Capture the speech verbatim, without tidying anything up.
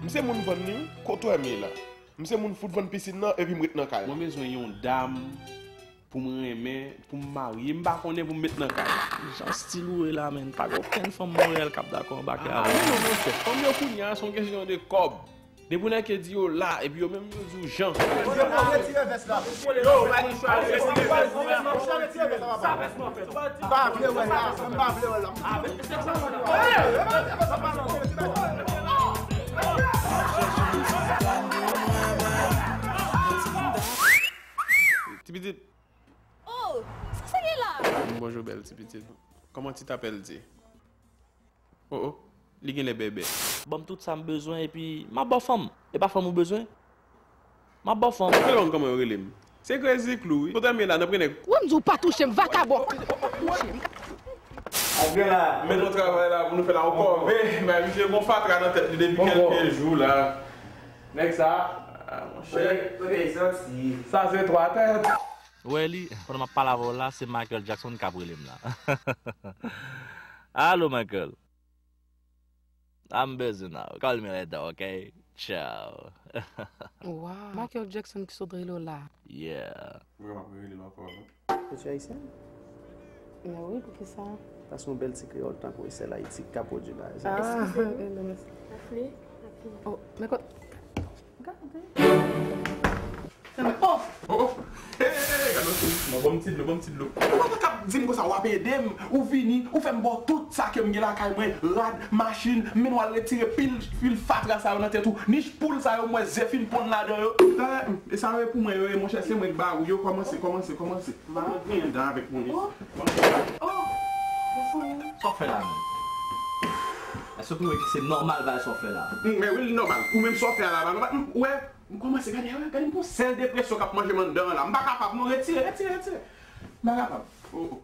M se moun vann li wi, kote w wè m ye la? M se moun fout vann pisin nan epi m ret nan kay. Mwen bezwen yon dam pou m renmen, pou m marye, m pa konnen pou m met nan kay. Jan stil ou ye la, menn, pa gen okenn fanm Monreyal k ap dakò anbake avè w. Ah, men non, monchè, fanm yo kounye a, se yon kesyon de kòb. Depi w nèke di yo la, epi yo menm yo di w jan. Yo, yo, retire vès la. Yo, pa gen chwa, retire vès la. Monchè, retire vès la, papa. M pa vle wè l la, m pa vle wè l la. Ti pitit. Oh, sa se li la? Bonjou, bèl ti pitit. Comment tu t'appelles, di? Oh, oh, li genlè bèbè. Ban m tout sa m bezwen epi m ap ba w fanm. E pa fanm ou bezwen? M ap ba w fanm. Ou genlè konn kòman yo rele m. Se Crazy Clou, wi. Kote m ye la, nan prenèg. Wè m di w pa touche m, vakabon. Men nou travay la pou nou fè la, ou kòve, men misye gon fatra nan tèt li depi kèlke jou la. Nèg sa, ah, monchè. Kote, kote l soti? Sa se twa tèt. Ou wè li, pandan m ap pale avè w la, se Michael Jackson k ap rele m la. Alo, Michael. I'm busy now. Call me later, okay? Ciao. Wow. Michael Jackson ki sot rele w la. Yeah. Mwen m ap rele l ankò, non? Ou se ayisyèn? Men wi, poukisa? Paske yon bèl ti kreyòl tankou Sèl Ayiti k ka pwodui bagay sa. Ah, eskize m. Wafle? Oh, men kot? Gade. Oh! Oh, oh. Hey, hey, hey, gade yon ti dlo, bon ti dlo, bon ti dlo. Ou pa ta kab di m konsa, w ap ede m, ou vini, ou fè m ba w tout sa ke m gen lakay mwen, rad, machin, men w al retire pil fil fatra sa yo nan tèt ou, nich poul sa yo, m wè ze fin ponn ladan yo. Talè, e sa yo e pou mwen yo ye, monchè, se mwen k ba ou yo, kòmanse, kòmanse, kòmanse. M pa konn griyen dan avèk moun isit. Oh! Oh! Sa w fè la menm? Èske w twouve ke se nòmal bagay sa w fè la? Mm, men wi, li nòmal. Ou menm sa w fè a la pa nòmal. Mm, ou wè, m kòmanse gade, wè, gade m gon sèl depresyon k ap manje m anndan an la. M pa kapab non, retire, retire, retire. M pa kapab. Oh, oh.